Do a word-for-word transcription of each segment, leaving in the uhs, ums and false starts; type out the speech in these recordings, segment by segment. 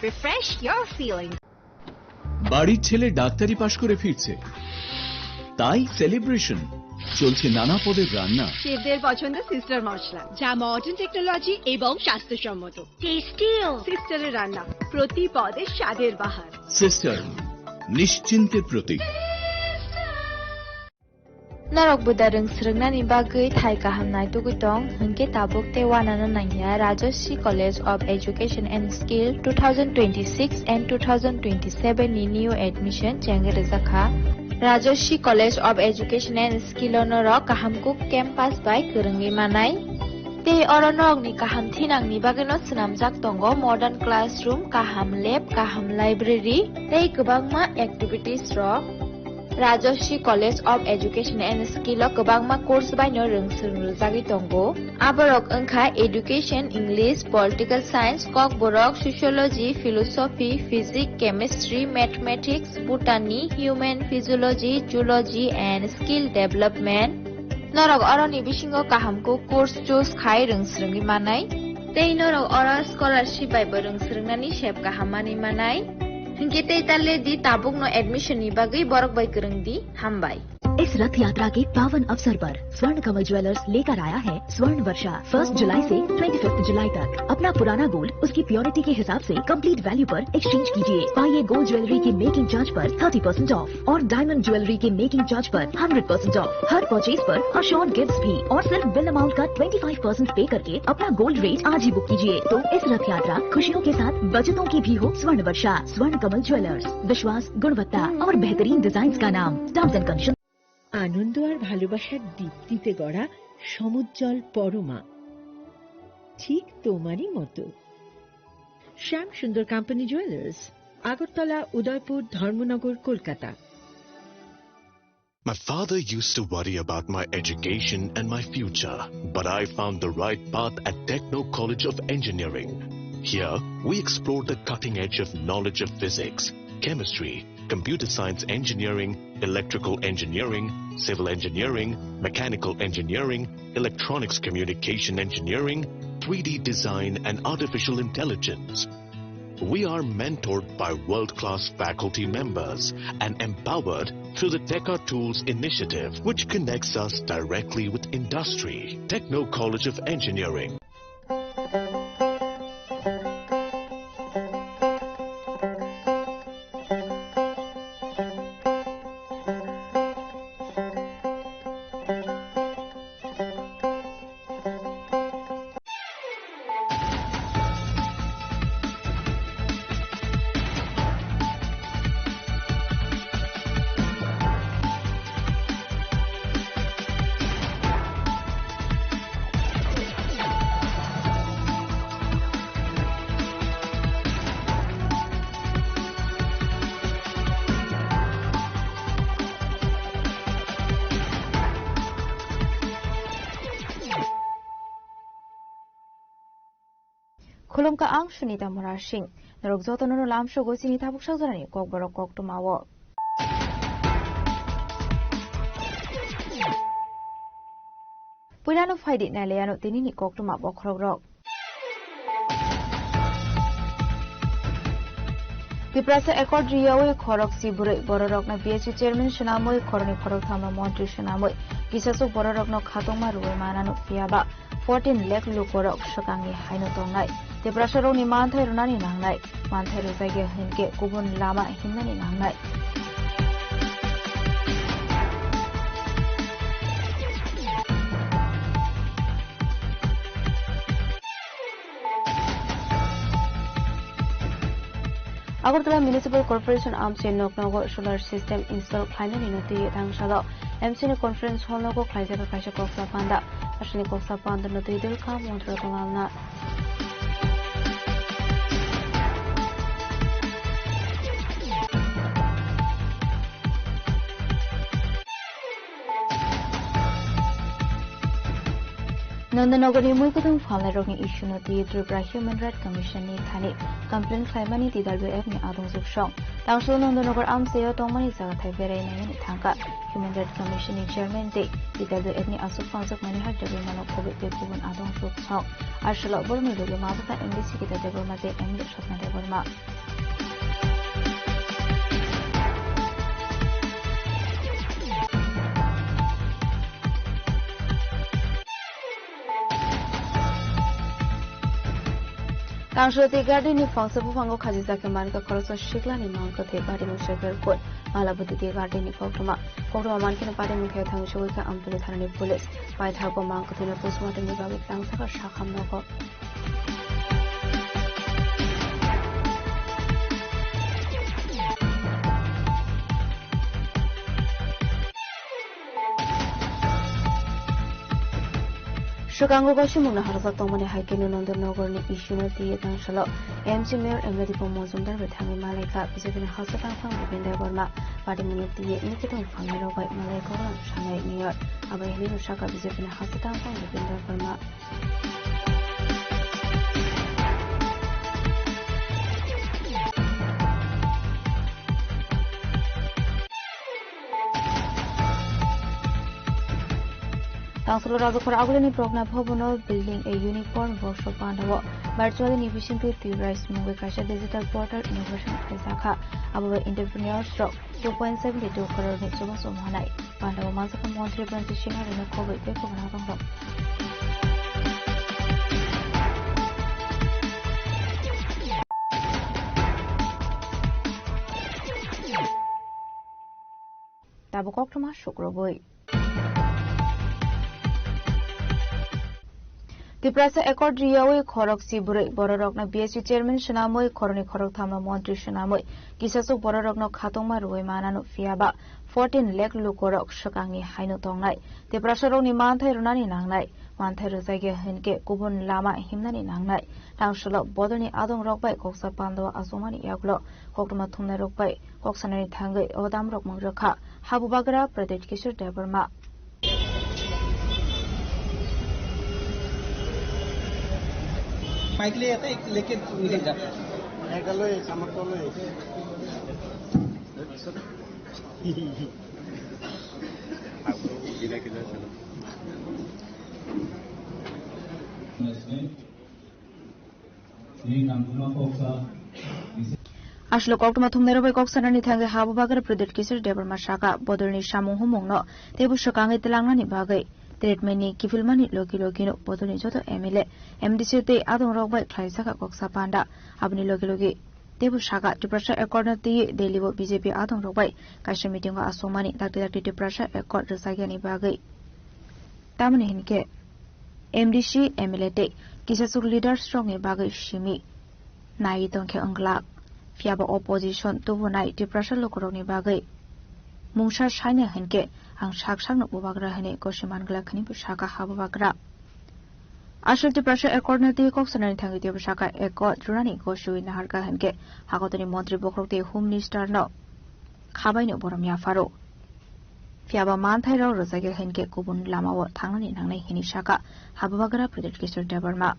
Refresh your feelings. বাড়ির ছেলে ডাক্তারি পাশ করে ফিরছে, তাই সেলিব্রেশন। চলছে নানা পদের রান্না। শেফদের পছন্দ সিস্টার মশলা, যা মডার্ন টেকনোলজি এবং স্বাস্থ্যসম্মত। টেস্টিও। সিস্টারের রান্না, প্রতি পদে স্বাদের বাহার। সিস্টার, নিশ্চিন্তের প্রতীক। Norok buda rwng swrwngnani bagwi thai kaham naitugwi tong, hwnkhe tabuk tei uanano nangya Rajashree College of Education and Skill two thousand twenty-six and two thousand twenty-seven ni new admission chengwi rwjakha. Rajashree College of Education and Skill o norok kaham kuk campus bai kwrwngwi manai. Tei oro norokni kaham thinangni bagwino swnamjak tongo modern classroom, kaham lab, kaham library tei kwbangma activities rok. Rajashree College of Education and Skill o kwbangma course baino rwng swrwng rwjagwi tongo. Aborok wngkha Education, English, Political Science, Kokborok, Sociology, Philosophy, Physics, Chemistry, Mathematics, Botany, Human Physiology, Zoology and Skill Development. Norok oroni bisingo kaham kuk course choose khai rwng swrwngwi manai. Tei norok oro scholarship bai bo rwng swrwngnani sep kaham manwi manai. Hinkhe tei ta le di tabukno admission ni bagwi borok bai kwrwng di. Hambai. इस रथ यात्रा के पावन अवसर पर स्वर्ण कमल ज्वेलर्स लेकर आया है स्वर्ण वर्षा। फर्स्ट जुलाई से ट्वेंटी फिफ्थ जुलाई तक अपना पुराना गोल्ड उसकी प्योरिटी के हिसाब से कंप्लीट वैल्यू पर एक्सचेंज कीजिए। पाइए गोल्ड ज्वेलरी के मेकिंग चार्ज पर थर्टी परसेंट ऑफ और डायमंड ज्वेलरी के मेकिंग चार्ज पर हंड्रेड परसेंट ऑफ। हर परचेज पर अश्योर्ड गिफ्ट्स भी और सिर्फ बिल अमाउंट का ट्वेंटी फ़ाइव परसेंट पे करके अपना गोल्ड रेट आज ही बुक कीजिए। तो इस रथ यात्रा खुशियों के साथ बचतों की भी हो स्वर्ण वर्षा। स्वर्ण कमल ज्वेलर्स, विश्वास, गुणवत्ता और बेहतरीन डिजाइन का नाम। Terms and condition. আনন্দ আর ভালোবাসার দীপ্তিতে গড়া সমুজ্জ্বল পরমা, ঠিক তোমারই মতো। শ্যাম সুন্দর কোম্পানি জুয়েলার্স, আগরতলা, উদয়পুর, ধর্মনগর, Kolkata. My father used to worry about my education and my future, but I found the right path at Techno College of Engineering. Here, we explore the cutting edge of knowledge of physics, chemistry, computer science engineering, electrical engineering, civil engineering, mechanical engineering, electronics communication engineering, three D design, and artificial intelligence. We are mentored by world-class faculty members and empowered through the Teka Tools initiative, which connects us directly with industry. Techno College of Engineering. Khulumkha, ang Sunita Mura Singh. Norok jotono no lamsogo chini tabuk sajorani kokborok koktwmao. Puilano phaidi nailaiano tinini koktwma bokhorokrok. Tiprasa Accord riyawi khorok si bwrwi bororokno B S U chairman swnamwi khoroknwi khorokthamno montri swnamwi kisasuk bororokno khatungma rwwi manano phiyaba fourteen lakh lukorok swkangni haino tongnai. Tiprasarokni manthai rwnani nangnai, manthai rwjakya hinkhe kubun lama himnani nangnai. Agartala Municipal Corporation amchai noknogo solar system install khlainani no twi thangsalo. M C ni conference hall nogo khlaijak kaisa koksa panda. Aswkni koksa panda no twi dwlkha Montri Ratan Lal Nath. Nandanagarni muikwthwng phalnairokni issue-no twi Tripura Human Rights Commission-ni thani complaint khlaimani T W F-ni adong juksong. Tangso Nandanagar amchaio tongmani jagathai berai nainani thangkha Human Rights Commission-ni chairman tei T W F-ni aswk phangjak Manihar Debbarmano khobwi tei kubun adong juksong. Aswkla borokni logi mabwkha M D C Gita Debbarma tei M L A Swapna Debbarma. Tangso tei garden ni phansa buphango khajijak khe mankha khoroksa siklani mang kwthwi bari mungsa berkut. Malabudi tei garden ni koktwma. Koktwma mankhe no bari mungkhe thangwi sogwi kha Ampuli thanani police. Paithago mang kwthwino postmortem ni bagwi tlangsakha sakham nogo. Swkango gwaisumungno harjak tongmani hai khe Nandanagarni issue-no twiwi tangsalo M C Mayor M L A Dipon Mojumdar bai thangwi malaikha B J P-ni hasteo tangphang Bipin Debbarma. Patimungno twiwi muikwthwng phalnairok bai malai kokrwng sanai Mayor. Abo hinwi rwsakha B J P-ni hasteo tangphang Bipin Debbarma. Tangsulo Rajakhor Agulini Progna Bhavan-o building a unicorn workshop pandao virtually ni bisingtwi Twirai mungwi kaisa digital portal inauguration khlaijakha. Abo bai entrepreneurs rok two point seven two crore ni chubachu manai. Pandao manjakha Montri Bansi Singha rwino khobwi tei khobwrang tongo. Tabuk koktwma sukrubwi. Tiprasa Accord riyawi khorok si bwrwi bororokno B S U chairman swnamwi khoroknwi khorokthamno montri swnamwi kisasuk bororokno khatungma rwwi manano phiyaba fourteen lakh lukurok swkangni haino tongnai. Tiprasarokni manthai rwnani nangnai, manthai rwjakya hinkhe kubun lama himnani nangnai. Tangsulo bodolni adongrok bai koksa pandao achukmani yagulo koktwma thumnairok bai kok sanani thangwi o damrok mung rwkha Habubagra Pradyut Kishore Debbarma. Mike ले आता है, लेके निकल जा। Aswk koktwma thumnairok bai kok sanani thangwi Habubagra Pradyut Kishore Debbarma sakha, bodolni samung humungno teibo swkangwi tlangnani bagwi treatment ni kiphilmani logi logino bodolni joto M L A, M D C tei adongrok bai khlaijakha koksa panda. Aboni logi logi teibo sakha, Tiprasa Accord no twiwi Delhi o B J P adongrok bai kaisa meeting o achukmani dakti dakti Tiprasa Accord rwjakyani bagwi. Tamoni hinkhe M D C, M L A tei kisasuk leaders rokni bagwi simi naiwi tongkhe wngglak. Phiyaba opposition tubunai Tiprasa lukurokni bagwi mungsa saina hinkhe ang sak sakno bubagra hwnwi gosi manglak hwnwi bo sakha Habubagra. Aswk Tiprasa Accord no twi kok sanani thangwi teibo sakha Accord rwnani gosiwi naharkha hinkhe hakotorni montri bokhorok tei Home Minister no khabaino borom yapharo. Phiyaba manthairok rwjakya hinkhe kubun lamao thangnani nangnai hwnwi sakha Habubagra Pradyut Kishore Debbarma.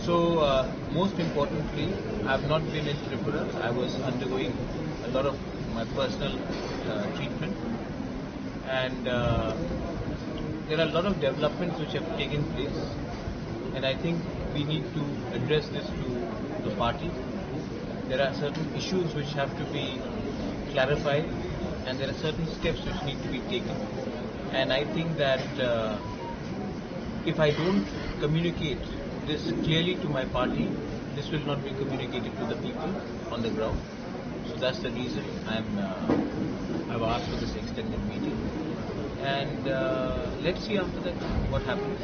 So, uh, most importantly, I've not been in Tripura. I was undergoing a lot of my personal, uh, treatment. And, uh, there are a lot of developments which have taken place. And I think we need to address this to the party. There are certain issues which have to be clarified, and there are certain steps which need to be taken. And I think that, uh, if I don't communicate this clearly to my party, this will not be communicated to the people on the ground. So that's the reason I'm, uh, I've asked for this extended meeting. And, uh, let's see after that what happens.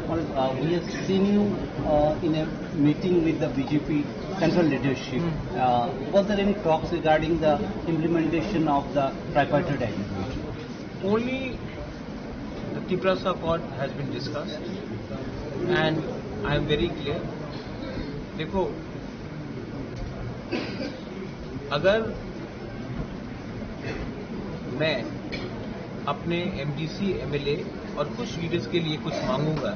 Well, uh, we have seen you, uh, in a meeting with the B J P central leadership. Hmm. Uh, was there any talks regarding the implementation of the tripartite agreement? Only the Tiprasa Accord has been discussed, and I am very clear. देखो, अगर मैं अपने M D C, M L A और कुछ लीडर्स के लिए कुछ मांगूंगा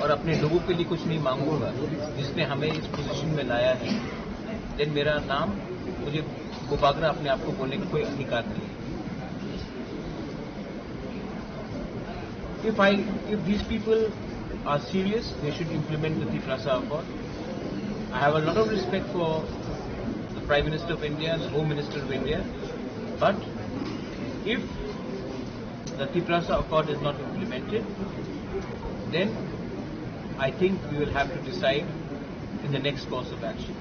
और अपने लोगों के लिए कुछ नहीं मांगूंगा, जिसने हमें इस पोजीशन में लाया है, देन मेरा नाम, मुझे बुबागरा अपने आप को बोलने का कोई अधिकार नहीं है। If I, if these people are serious, they should implement the Tiprasa Accord. I have a lot of respect for the Prime Minister of India and the Home Minister of India, but if the Tiprasa Accord is not implemented, then I think we will have to decide in the next course of action.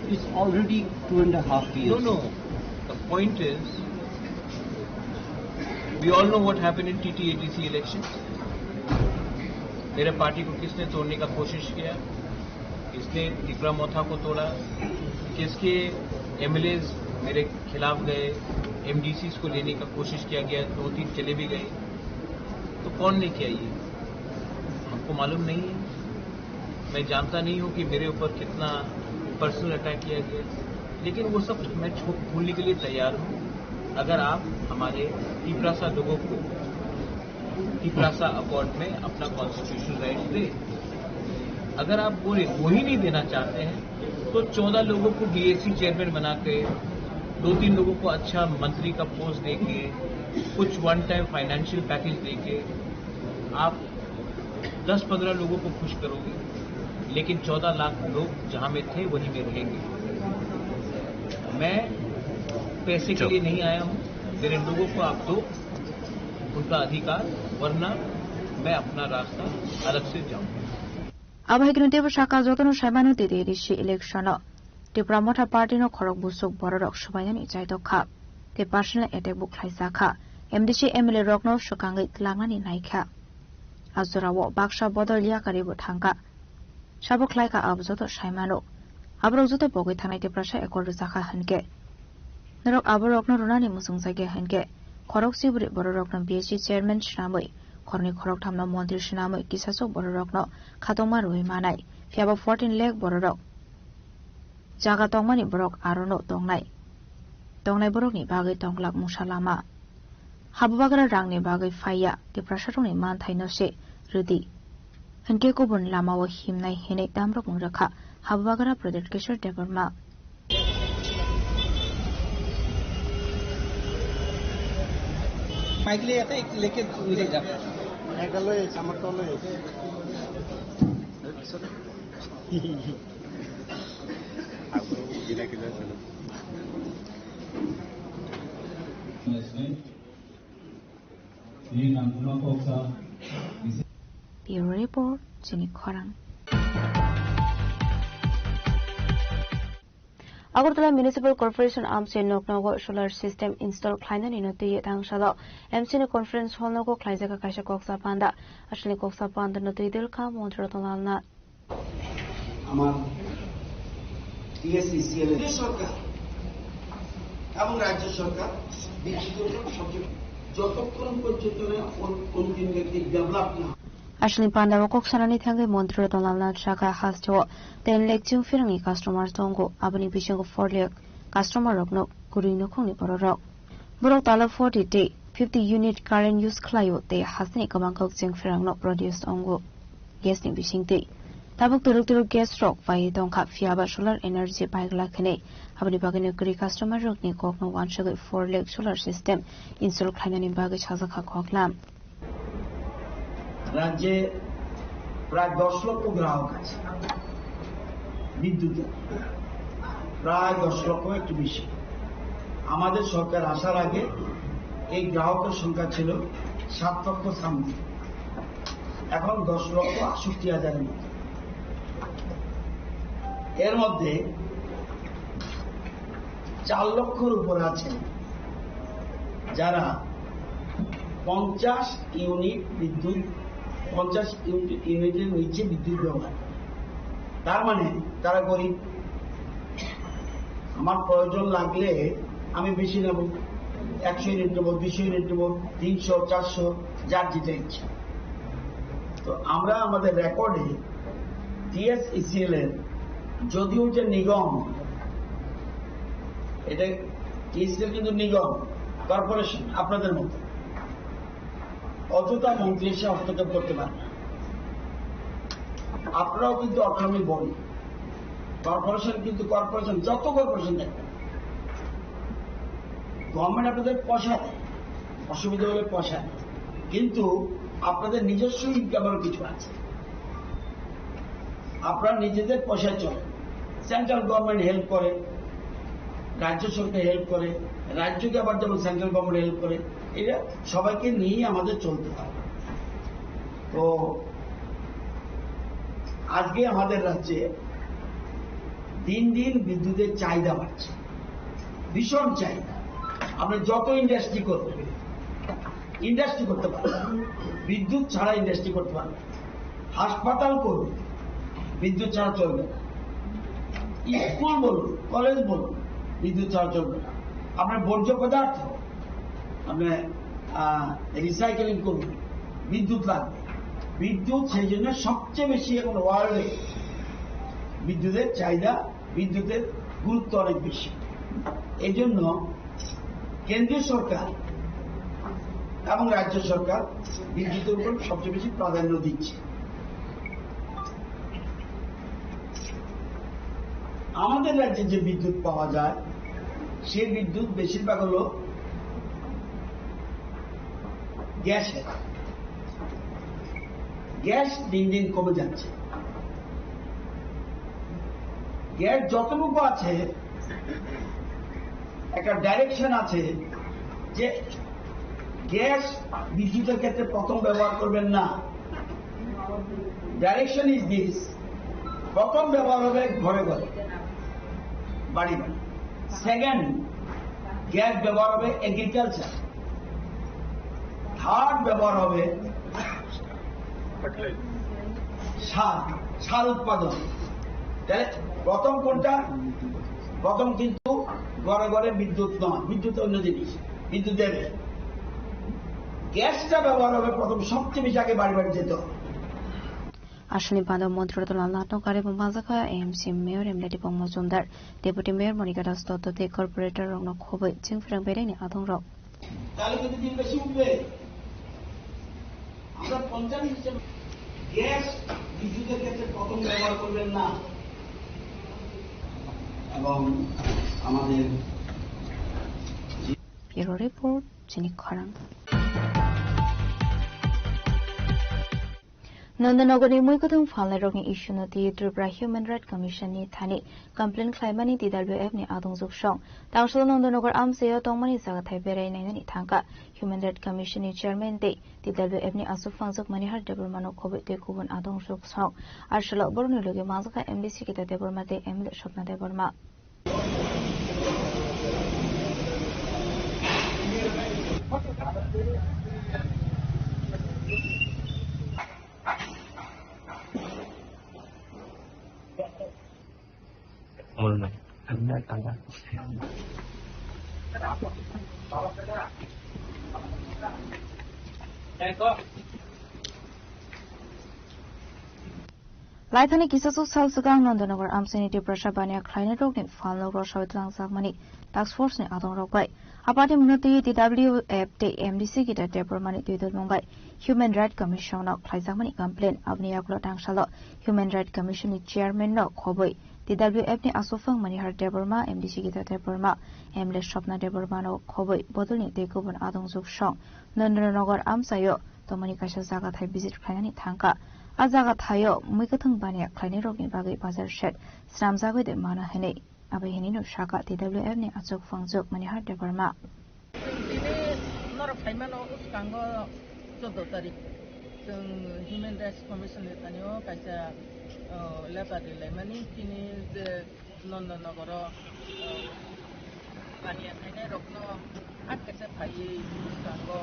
It's already two and a half years. No, no. The point is, we all know what happened in T T A D C elections. मेरे पार्टी को किसने तोड़ने का कोशिश किया, किसने तिपरा मोथा को तोड़ा, किसके एमएलएज मेरे खिलाफ गए, एमडीसीज को लेने का कोशिश किया गया, दो तीन चले भी गए, तो कौन ने किया ये? हमको मालूम नहीं है। मैं जानता नहीं हूँ कि मेरे ऊपर कितना पर्सनल अटैक किया गया, लेकिन वो सब मैं छो-, भूलने के लिए तैयार हूँ, अगर आप हमारे तिपरासा लोगों को तिपरासा अकॉर्ड में अपना कॉन्स्टिट्यूशनल राइट्स दे। अगर आप वो, वो ही नहीं देना चाहते हैं, तो चौदह लोगों को डीएसी चेयरमैन बना के, दो तीन लोगों को अच्छा मंत्री का पोस्ट दे के, कुछ वन टाइम फाइनेंशियल पैकेज दे के आप दस पन्द्रह लोगों को खुश करोगे, लेकिन चौदह लाख लोग जहां में थे, वहीं में रहेंगे। मैं पैसे के लिए नहीं आया हूं, मेरे लोगों को आप दो, उनका अधिकार, वरना मैं अपना रास्ता अलग से जाऊंगा। Abo hai kheno teibo saka jotono saimano tei tei risi election o Tipra Motha Party no khorok busuk bororok swbainani chaitokha tei personal attack bo khlaijakha. M D C M L A rokno swkangwi twlangnani naikha. A jorao baksa bodol yakarwi bo thangkha. Sabo khlaikha abo joto saimano. Aborok joto pogwi thangnai Tiprasa Accord rwjakha hinkhe. Norok aborokno rwnani muchungjagya hinkhe khorok chibri bororokno B S C chairman swnamwi, khoroknwi khorokthamno montri swnamwi kisasok bororokno khatungma rwui manai, phiyaba fourteen lakh bororok jaga tongmani borok arono tongnai. Tongnai borokni bagwi tongglak mungsa lama. Habubagra rangni bagwi phaiya, Tiprasarokni manthaino se rwdi. Hinkhe kubun lamao himnai hinwi tamrok wng rwkha Habubagra Pradyot Kishore Debbarma. Mic liye jate ek leke ule ja. Ekta loi, samar to loi. Bureau Report, Chini Khorang. Agartala Municipal Corporation amchai noknogo solar system install khlainani no twi thangsalo M C ni conference hall nogo khlaijak kaisa koksa panda. Aswlni koksa panda no twi dilkha Montri Ratan Lal Nath. আমার টিএসইসিএল এর সরকার এবং রাজ্য সরকার বিদ্যুতের উপর সবচেয়ে যতক্ষণ পর্যন্ত না কোন কোন দিন ব্যক্তি ডেভেলপ না হয়। Aswlni panda o kok sanani thangwi Montri Ratan Lal Nath sakha, hasteo ten lakh chwng phirangni customer tongo, aboni bisingo four lakh customer rokno kwrwi nukhungni bororok. Borok tala forty tei fifty unit current use khlaio tei hasteni kwbang kok chwng phirangno produce tongo gas ni bisingtwi. Tabuk twrwk twrwk gas rok paiwi tongkha, phiyaba solar energy paigwlak hinwi. Aboni bagwino kwrwi customer rokni kokno uansugwi four lakh solar system install khlainani bagwi sajakha koklam. রাজ্যে প্রায় দশ লক্ষ গ্রাহক আছে বিদ্যুতের, প্রায় দশ লক্ষ, একটু বেশি। আমাদের সরকার আসার আগে এই গ্রাহকের সংখ্যা ছিল সাত লক্ষ সামথিং, এখন দশ লক্ষ আটষট্টি হাজারের মতো। এর মধ্যে চার লক্ষর উপর আছে যারা পঞ্চাশ ইউনিট বিদ্যুৎ, পঞ্চাশ ইউনিট, ইউনিটের নিচে বিদ্যুৎ ব্যবহার করে। তার মানে তারা গরিব। আমার প্রয়োজন লাগলে আমি বেশি নেব, একশো ইউনিট নেব, দুইশো ইউনিট নেব, তিনশো, চারশো, যার যেটা ইচ্ছা। তো আমরা আমাদের রেকর্ডে টিএসইসিএল এর, যদিও এটা নিগম, এটা টিএসইসিএল কিন্তু নিগম, কর্পোরেশন আপনাদের মতো, অযথা মন্ত্রী এসে হস্তক্ষেপ করতে পারে না। আপনারাও কিন্তু অর্থ আমি বলি, কর্পোরেশন কিন্তু কর্পোরেশন, যত কর্পোরেশন দেখবেন, গভর্নমেন্ট আপনাদের পয়সা দেয়, অসুবিধা হলে পয়সা দেয়, কিন্তু আপনাদের নিজস্ব ইনকামেরও কিছু আছে। আপনারা নিজেদের পয়সায় চলেন, সেন্ট্রাল গভর্নমেন্ট হেল্প করে, রাজ্য সরকার হেল্প করে, রাজ্যকে আবার যেমন সেন্ট্রাল গভর্নমেন্ট হেল্প করে, এটা সবাইকে নিয়েই আমাদের চলতে হয়। তো আজকে আমাদের রাজ্যে দিন দিন বিদ্যুতের চাহিদা বাড়ছে, ভীষণ চাহিদা। আপনি যত ইন্ডাস্ট্রি করবেন, ইন্ডাস্ট্রি করতে পারবেন, বিদ্যুৎ ছাড়া ইন্ডাস্ট্রি করতে পারবেন। হাসপাতাল করুন, বিদ্যুৎ ছাড়া চলবে না। স্কুল বলুন, কলেজ বলুন, বিদ্যুৎ ছাড়া চলবে না। আপনার বর্জ্য পদার্থ, আপনি, আহ, রিসাইকেলিং করুন, বিদ্যুৎ লাগবে। বিদ্যুৎ সেই জন্য সবচেয়ে বেশি এখন ওয়ার্ল্ডে বিদ্যুতের চাহিদা, বিদ্যুতের গুরুত্ব অনেক বেশি। এই জন্য কেন্দ্রীয় সরকার এবং রাজ্য সরকার বিদ্যুতের উপর সবচেয়ে বেশি প্রাধান্য দিচ্ছে। আমাদের রাজ্যে যে বিদ্যুৎ পাওয়া যায়, সেই বিদ্যুৎ বেশিরভাগ হলো গ্যাসের। গ্যাস দিন দিন কমে যাচ্ছে। গ্যাস যতটুকু আছে, একটা ডাইরেকশন আছে যে গ্যাস বিদ্যুতের ক্ষেত্রে প্রথম ব্যবহার করবেন না। Direction is this: প্রথম ব্যবহার হবে ঘরে ঘরে, বাড়ি বাড়ি। সেকেন্ড, গ্যাস ব্যবহার হবে এগ্রিকালচার। থার্ড ব্যবহার হবে সার, সার উৎপাদন। তাহলে প্রথম কোনটা? প্রথম কিন্তু ঘরে ঘরে বিদ্যুৎ নয়, বিদ্যুৎ অন্য জিনিস, বিদ্যুৎ দেবে। গ্যাসটা ব্যবহার হবে প্রথম, সবচেয়ে বেশি আগে বাড়ি বাড়ি যেতে হবে। Aswkni bando Montri Ratan Lal Nath no karwi bo manjakha A M C Mayor M L A Dipok Mojumdar, Deputy Mayor Monika Das Dotto tei Corporator rokno khobwi chwngphrang beraini adongrok. তাহলে কিন্তু বিল বেশি উঠবে। আমরা পঞ্চাশ হিসেবে গ্যাস বিদ্যুতের ক্ষেত্রে প্রথম ব্যবহার করবেন না। এবং আমাদের Bureau Report, Chini Khorang. Nandanagarni mui kwthwng phalnairokni issue-no twi Tripura Human Rights Commission-ni thani complaint khlaimani T W F-ni adongjwk song. Tangshalo Nandanagar amchaio tongmani jagathai berai nainani thangkha Human Rights Commission-ni chairman tei T W F-ni aswk phangjak Manihar Debbarma-no khobwi tei kubun adongjwk song. Arsalo borokni logi mangjak kha M D C Gita Debbarma tei M L A Swapna Debbarma. Laithani kisachuk sal swkang Nandanagar amchaini Tiprasa baniya khlainairokni phalno rwsawi twlangjakmani task force-ni adongrok bai. Apatni mwnwi twi T W F tei M D C Gita Debbarmani twi dulmung bai Human Rights Commission-no khlaijakmani complaint. Aboni yagulo tangsalo Human Rights Commission-ni chairman-no khobwi T W F-ni aswkphang Manihar Debbarma, M D C Gita Debbarma, M L A Swapna Debbarma-no khobwi bodolni tei kubun adongjwk song Nandanagar amchaio tongmani kaisa jagathai visit khlainani thangkha. A jagathai-o mui kwthwng baniya khlainairokni bagwi bazar shed swnamjagwi de mano hinwi. Abo hinwi no sakha T W F-ni aswk phangjak Manihar Debbarma. Tini norok phaimano bwskango chordo tarik. Chwng Human Rights Commission ni thani o kaisa, o, letter rilaimani tini je Nandanagar o, o, baniya khainai rokno at kaisa phaiwi bwskango,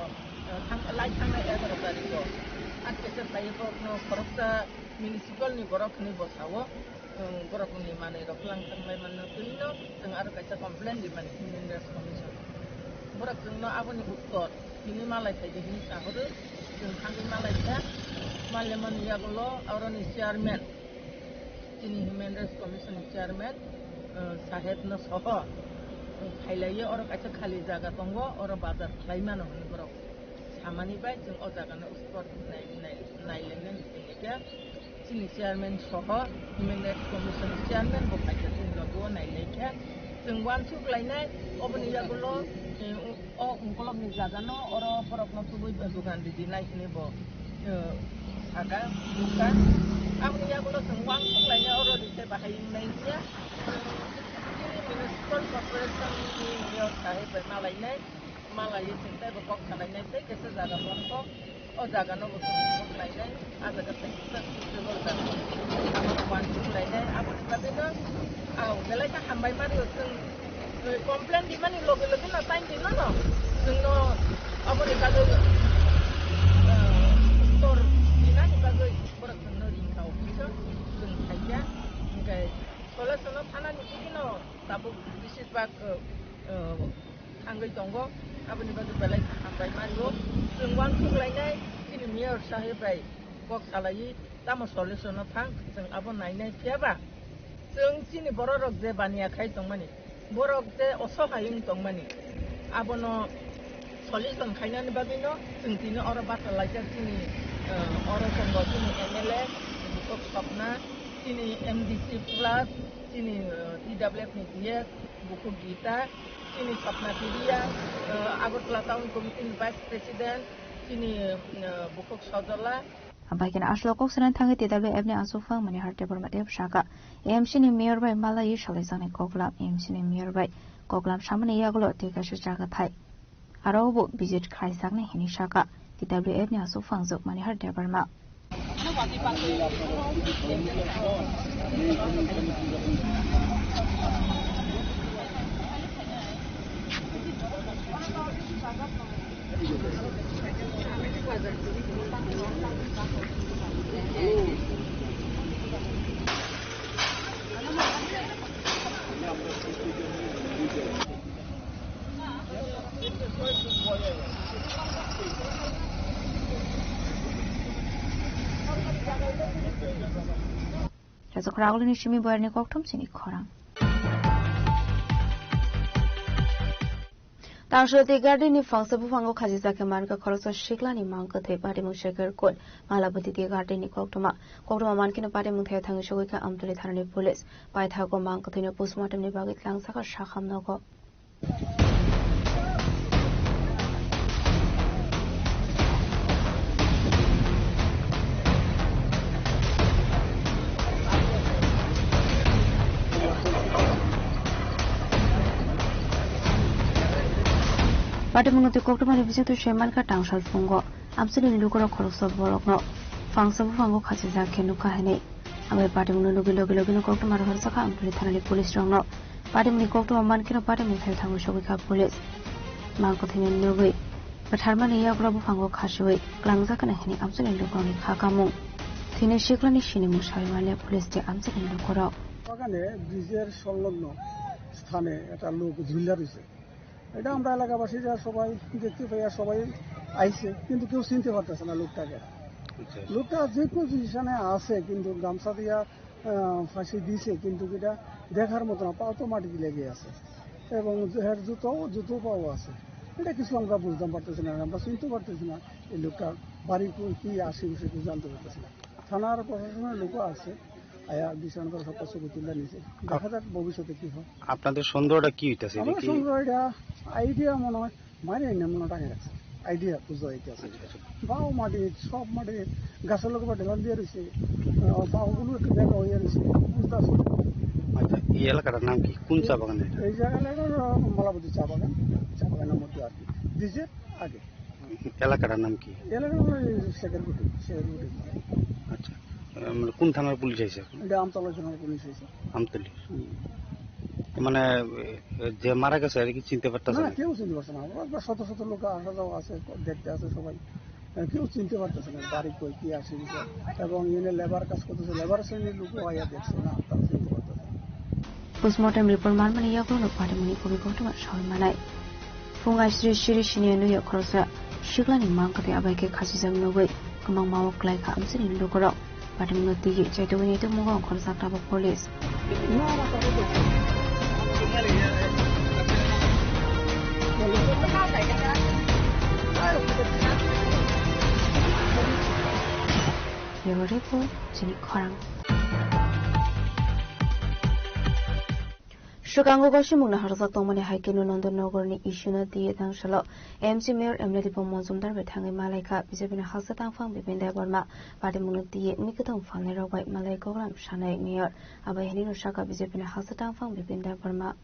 o, thang-, lai thangnai egaroh tarik o at kaisa phaiwi borokno khoroksa municipal ni borok hinwi bwsao. Chwng borokni manwi rok lang thanglai manna twi no chwng aro kaisa complaint rimani Human Rights Commission. Borok chwngno aboni uttor tini malai phaidi hinwi sahoro, chwng thangwi malai kha. Malai mani yagulo aroni chairman, chini Human Rights Commission ni chairman, uh, saheb no soho, uh, khailaiyo oro kaisa khali jaga tongo, oro bazar khlai mano hinwi borok. Hamani bai chwng o jagano spot nai-, nai-, nailainani chwng khe chini chairman soho human rights commission chairman bo phaikha chini logo nailaikha. Chwng uansuk lainai oboni yagulo, eh, o ungkolokni jagano oro borokno tubui dogan ridi nai hwnwi bo, eh, saka, nukha. Aboni yagulo chwng uansuk lainai oro rikhe bahai wngnai hiya. Chini municipal corporation ni mayor sahib bai malainai. Malaiwi chwng teibo kok salainai tei kaisa jaga bongkok, o jagano bo chwng kok lainai, a jaga tei kisa suitable jaga. Abono uansuk lainai, aboni bagwino ang belai khe hambai mani chwng, eh, complain rimani loge loge no time rino no chwngno aboni bagwi, eh, uttor rinani bagwi borok chwngno ringkha office o chwng khaikha, hwnkhe solution no thanani bigwino tabuk besibak, eh, thangwi tongo, aboni bagwi belai khe hambai mario. Chwng uansuk lainai chini mayor sahib bai kok salaiwi tamo solution no thang, chwng abo nainai phiya ba chwng chini borok rok je baniya khai tongmani, borok je osohai wng tongmani, abono solution khainani bagwino chwng tini oro bachalaijak chini, eh, oro tongo chini M L A Bukhuk Sopna, chini M D C plus, chini, eh, T W F ni D S Bukhuk Gita, chini Sapna Kiria, eh, Agartala Town Committee ni Vice President, chini, eh, Bukhuk Sojola. Ambai khe aswk kok sanani thangwi T W F ni aswk phang Manihar Debbarma tei bwsaka A M C ni mayor bai malaiwi salaijaknai koklam. A M C ni mayor bai koklam samani yagulo tei kaisa jaga thai aro bo visit khlaijaknai hinwi saka T W F ni aswk phangjak Manihar Debbarma. Rajak Ragolini simi boyarni kokthom chini khorang. Tangswrati garden ni phangsa buphango khachijak khe mankha khoroksa siklani mang kwthwi patimung seker kut Malabati garden ni koktwma. Koktwma mankheno patimung thaya thangwi sogwi kha Amtwlwi thanani police. Paithago mang kwthwino postmortem ni bagwi tlangjak kha sakham nogo. Patimungno twi koktwmani bisingtwi se mankha tangsal phungo. Amchaini lukurok khoroksa borokno phangsa buphango khachijak khe nukha hwnwi. Abo patimungno nugwi logi logino koktwma rohorjakha Amtwlwi thanani police rokno. Patimungni koktwma mankheno patimung thai thangwi sogwi kha police. Mang kwthwino nugwi bwtharmani yagra buphango khasiwi klangjak hwnwi Amchaini lukurokni kha kamung. Thwinai siklani sinimung sawi manliya police tei Amchaini lukurok. বাগানে ব্রিজের সংলগ্ন স্থানে একটা লোক ঝুলে রয়েছে। এটা আমরা এলাকাবাসী যা সবাই দেখতে পাই আর সবাই আইছে, কিন্তু কেউ চিনতে পারতেছে না লোকটাকে। আচ্ছা। লোকটা যে পজিশনে আছে, কিন্তু গামছা দিয়া, আহ, ফাঁসি দিছে, কিন্তু এটা দেখার মতো না, পাও তো মাটিতে লেগে আছে। এবং এর জুতো, জুতো পাও আছে। এটা কিছু আমরা বুঝতে পারতেছি না, আমরা চিনতে পারতেছি না এই লোকটা বাড়ি কই, কি আশেপাশে কিছু জানতে পারতেছি না। থানার প্রশাসনের লোকও আছে, আয়া বিষয়টা সব ছবি তুলে নিছে। দেখা যাক ভবিষ্যতে কি হয়। আপনাদের সন্দেহটা কি হইতাছে? এটা আমার কি সন্দেহ এটা আইডিয়া মনে হয় মারে এনে মনে টাঙে রাখছে। আইডিয়া বুঝা হইতেছে। আচ্ছা, আচ্ছা। বাও মাটি, সব মাটি গাছের লোক বা ঢেলান দিয়ে রয়েছে। আহ, বাওগুলো একটু বেঁকা হয়ে রয়েছে। বুঝতে পারছি। আচ্ছা, এই এলাকাটার নাম কি? কোন চা বাগান এটা? এই জায়গাটা হলো মালাবতী চা বাগান। চা বাগানের মধ্যে আর কি। ব্রিজের আগে। এলাকাটার নাম কি? এলাকার ওই শেখের গুটি, শেখের গুটি। আচ্ছা। আহ, মানে কোন থানার পুলিশ আইছে এখন? এটা আমতলা থানার পুলিশ আইছে। আমতলি। হুম। মানে, এ, যে মারা গেছে, এটা কি চিনতে পারতেছে না, না? কেউ চিনতে পারছে না। ওরা প্রায় শত শত লোক আসা যাওয়া আছে, দেখতে আছে সবাই। আহ, কেউ চিনতে পারতেছে না, বাড়ি কই, কি আসে বিষয়। এবং এনে লেবার কাজ করতেছে, লেবার শ্রেণীর লোকও আইয়া দেখছে না, তারা চিনতে পারতেছে না। Postmortem report manmani yagulo patimungni kobi koktwma sawi manai. Phung aisri siri sini nwi khoroksa siklani mang kwthwi abai khe khachijak nugwi kwbangma o kwlai kha amchaini lukurok. Patimungno tigi chaitugwi naitukmungo khoroksa tabuk police. Bureau Report, chini khorang. Swkango gosimungno harjak tongmani hai kheno Nondon Nogorni issue-no twiwi tangsalo M C Mayor M L A Dipom Mojumdar bai thangwi malaikha B J P-ni hasteo tangphang Bipin Debbarma. Party-mungno twiwi mui kwthwng phalnairok bai malai koklam sanai Mayor. Abo hinwi sakha B J P-ni hasteo tangphang Bipin Debbarma.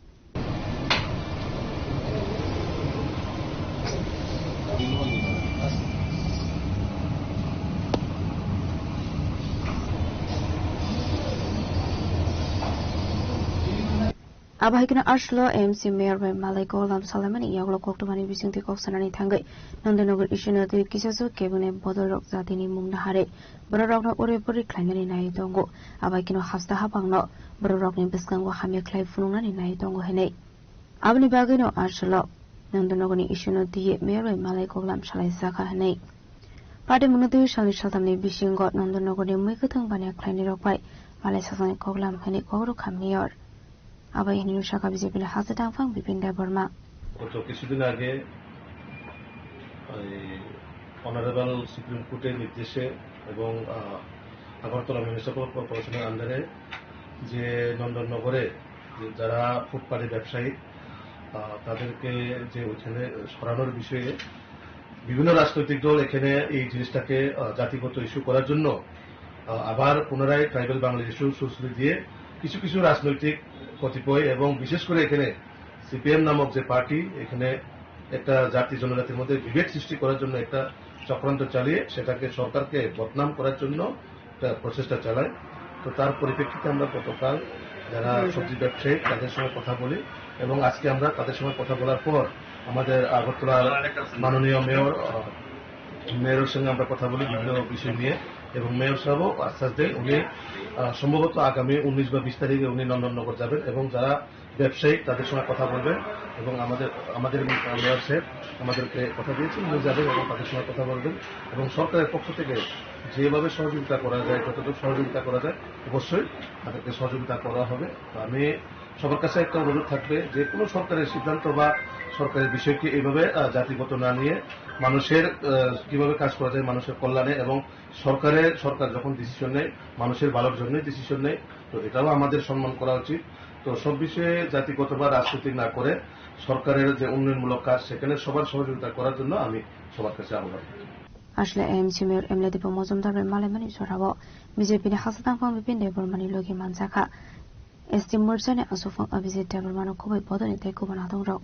Abo hai kheno aswkno M C Mayor bai malai koklam salaimani yagulo koktwmani bisingtwi kok sanani thangwi Nandanagar issue-no twi kisasa cabinet bodolrok jatini mungno harwi bororokno uri puri khlainani naiwi tongo. Abo hai kheno hasta haphangno bororokni bwskango hamya khlai phunuknani naiwi tongo hinwi. Aboni bagwino aswkno Nandanagarni issue-no twiwi Mayor bai malai koklam salai jakha hinwi. Party-mungno twiwi salni saltamni bisingo Nandanagarni mui kwthwng baniya khlainairok bai malai sajagni koklam hinwi kok rwkha Mayor. Abo hinwi sakha B J P-ni hasteo tangphang Bipin Debbarma. গত কিছুদিন আগে এই honourable supreme কোর্টের নির্দেশে এবং, আহ, আগরতলা মিউনিসিপ্যাল কর্পোরেশনের আন্ডারে যে নন্দননগরে যে যারা ফুটপাতে ব্যবসায়ী, আহ, তাদেরকে যে ওইখানে সরানোর বিষয়ে বিভিন্ন রাজনৈতিক দল এখানে এই জিনিসটাকে, আহ, জাতিগত ইস্যু করার জন্য, আহ, আবার পুনরায় ট্রাইবাল বাংলাদেশ ইস্যু সুরসুরি দিয়ে কিছু কিছু রাজনৈতিক কতিপয় এবং বিশেষ করে এখানে সিপিএম নামক যে পার্টি এখানে একটা জাতি জনজাতির মধ্যে বিভেদ সৃষ্টি করার জন্য একটা চক্রান্ত চালিয়ে সেটাকে সরকারকে বদনাম করার জন্য একটা প্রচেষ্টা চালায়। তো তার পরিপ্রেক্ষিতে আমরা গতকাল যারা হুম। সবজি ব্যবসায়ী তাদের সঙ্গে কথা বলি এবং আজকে আমরা তাদের সঙ্গে কথা বলার পর আমাদের আগরতলার মাননীয় মেয়র, আহ, মেয়রের সঙ্গে আমরা কথা বলি বিভিন্ন বিষয় নিয়ে এবং মেয়র সাহেবও আশ্বাস দেন উনি, আহ, সম্ভবত আগামী উনিশ বা বিশ তারিখে উনি নন্দননগর যাবেন এবং যারা ব্যবসায়ী তাদের সঙ্গে কথা বলবেন এবং আমাদের, আমাদের মেয়র সাহেব আমাদেরকে কথা দিয়েছেন, উনি যাবেন এবং তাদের সঙ্গে কথা বলবেন এবং সরকারের পক্ষ থেকে যেভাবে সহযোগিতা করা যায়, যতটুকু সহযোগিতা করা যায়, অবশ্যই তাদেরকে সহযোগিতা করা হবে। তো আমি সবার কাছে একটা অনুরোধ থাকবে, যে কোনো সরকারের সিদ্ধান্ত বা সরকারের বিষয়কে এইভাবে, আহ, জাতিগত না নিয়ে মানুষের, আহ, কিভাবে কাজ করা যায় মানুষের কল্যাণে এবং সরকারের, সরকার যখন ডিসিশন নেয়, মানুষের ভালোর জন্যই ডিসিশন নেয়, তো এটাও আমাদের সম্মান করা উচিত। তো সব বিষয়ে জাতিগত বা রাজনৈতিক না করে সরকারের যে উন্নয়নমূলক কাজ, সেখানে সবার সহযোগিতা করার জন্য আমি সবার কাছে আহ্বান। Aswkno M C Mayor M L A Dipom Mojumdar bai malaimani jorao B J P-ni hasteo tangphang Bipin Debbarmani logi manjakha. S T Morsani aswkphang Abhijit Debbarmano khobwi bodolni tei kubun adongrok.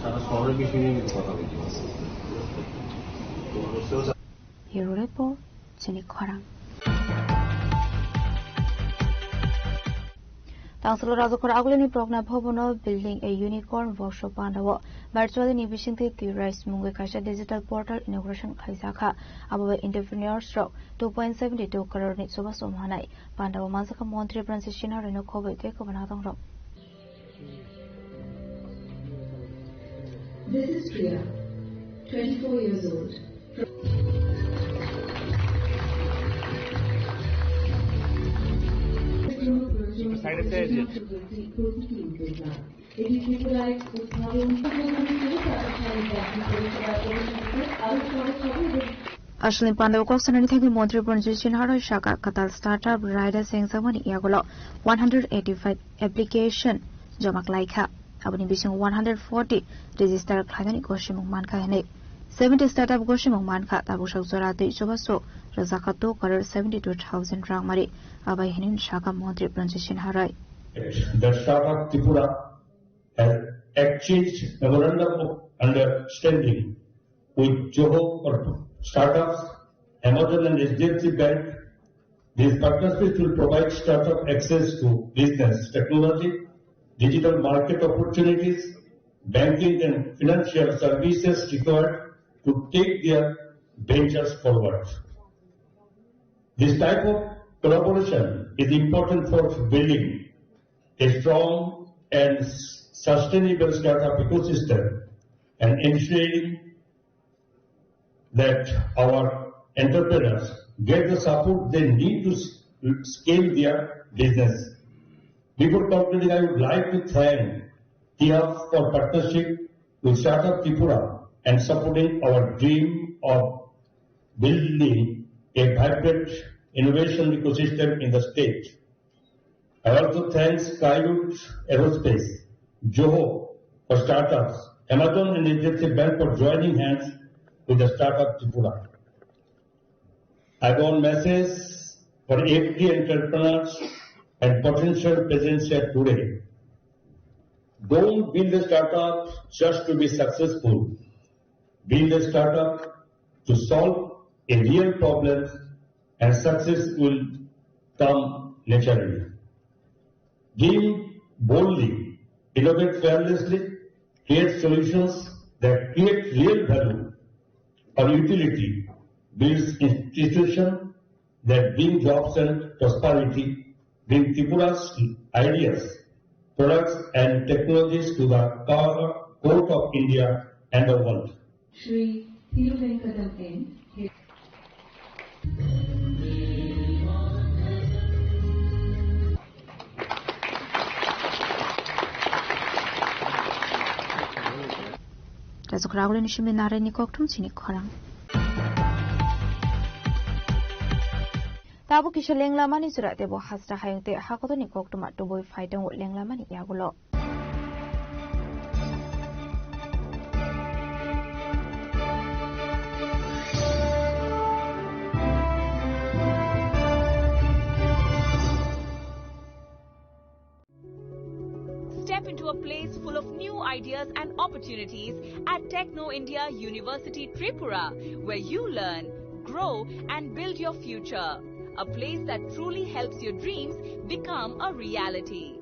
সারা শহরের বিষয় নিয়ে কিন্তু কথা বলতে হবে। Bureau Report, chini khorang. Tangsalo Rajakhor Agulini Progna Bhabono building a unicorn workshop pandao virtually ni bisingtwi twi rise mungwi kaisa digital portal inauguration khaijakha. Abo bai entrepreneurs rok two point seventy two crore ni chubachu manai. Pandao manjakha Montri Pranjit Sinha rwino khobwi tei kubun adongrok. This is Priya, twenty-four years old. Aswkni pandao kok sanani thangwi Montri Pranjit Sinha roi saka kwtal startup raida sengjakmani yagulo one hundred eighty-five application joma khlaikha. Aboni bisingo one hundred forty register khlainani gosimung mankha hinwi. Seventy startup gosimung mankha, tabuksak jora twi chubachu rwjakha two crore seventy two thousand rangmari. Abai hinwi saka Montri Pranjit Sinha roi. The Startup Tripura has exchanged memorandum of understanding with Johor Startups, Amazon and H D F C Bank. These partnerships will provide startup access to business technology, digital market opportunities, banking and financial services required to take their ventures forward. This type of collaboration is important for building a strong and sustainable startup ecosystem and ensuring that our entrepreneurs get the support they need to s-, scale their business. Before concluding, I would like to thank We have for partnership with Startup Tripura and supporting our dream of building a vibrant innovation ecosystem in the state. I also thanks Skyroot Aerospace, Zoho for startups, Amazon and H D F C Bank for joining hands with the Startup Tripura. I want message for every entrepreneurs and potential presence here today. Don't build a startup just to be successful. Build a startup to solve a real problem and success will come naturally. Dream boldly, innovate fearlessly, create solutions that create real value or utility, builds institutions that bring jobs and prosperity, bring Tripura's ideas, products and technologies to the court of India and the world. Shri Thiruvenkadam N. Rajak Ragulini simi narani kokthum chini khorang. Tabuk kisa lenglamani jora tebo hasra hayung tei hakotorni koktwma tubui phai tongo lenglamani yagulo. Step into a place full of new ideas and opportunities at Techno India University Tripura, where you learn, grow, and build your future. A place that truly helps your dreams become a reality.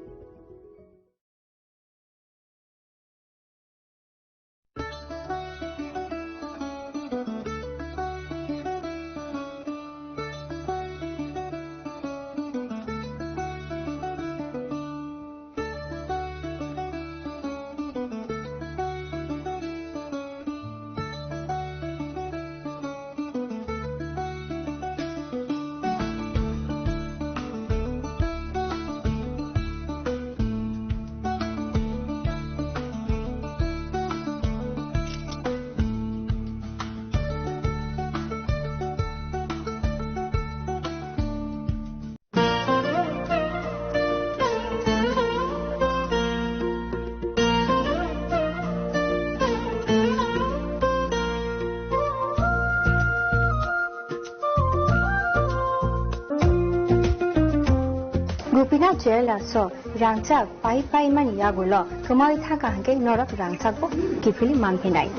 Gopinath Jewellers o rangchak pai pai mani yagulo kwmawi thangkha hwnkhe norok rangchak bo kiphilwi manphinai.